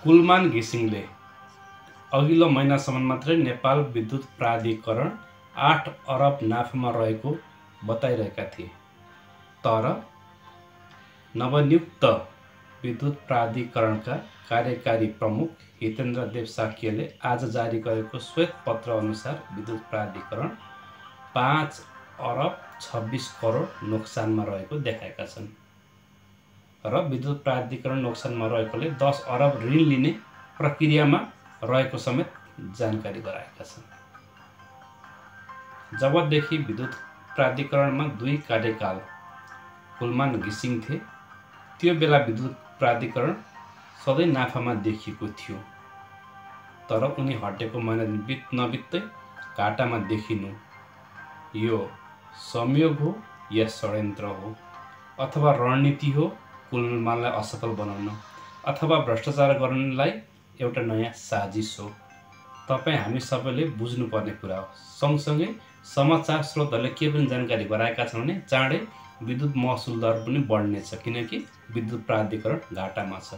कुलमान घिसिङले अघिल्लो महिनासम्म मात्रै नेपाल विद्युत प्राधिकरण 8 अरब नाफामा रहेको बताइरहेका थिए। तर नवनियुक्त विद्युत प्राधिकरणका कार्यकारी प्रमुख हितेन्द्र देव साक्यले आज जारी गरेको श्वेत पत्र अनुसार विद्युत प्राधिकरण 5 अरब 26 करोड नोक्सानमा रहेको देखाएका छन् र विद्युत प्राधिकरण नोक्सानमा रहेकोले 10 अरब ऋण लिने प्रक्रियामा रहेको समेत जानकारी गराएका छन्। जबदेखि विद्युत प्राधिकरणमा 2 कार्यकाल कुलमान घिसिङ थिए, त्यो बेला विद्युत प्राधिकरण सधैँ नाफामा देखिएको थियो। तर उनी हटेको महिना नबित्दै घाटामा देखिनु यो संयोग हो या षड्यन्त्र हो, अथवा रणनीति हो कुलमानलाई असफल बनाउन, अथवा भ्रष्टाचार गर्नलाई एउटा नयाँ साजिस हो। तपाईँ हामी सबैले बुझ्नुपर्ने कुरा हो। सँगसँगै समाचार स्रोतहरूले के पनि जानकारी गराएका छन् भने चाँडै विद्युत महसुल दर पनि बढ्नेछ, किनकि विद्युत प्राधिकरण घाटामा छ।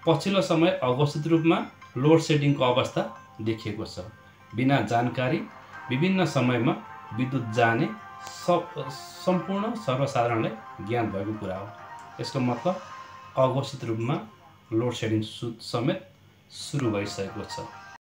पछिल्लो समय अघोषित रूपमा लोड सेडिङको अवस्था देखिएको छ। बिना जानकारी विभिन्न समयमा विद्युत जाने सम्पूर्ण सर्वसाधारणलाई ज्ञात भएको कुरा हो। यसको मतलब अघोषित रूपमा लोड सेडिङ समेत सुरु भइसकेको छ।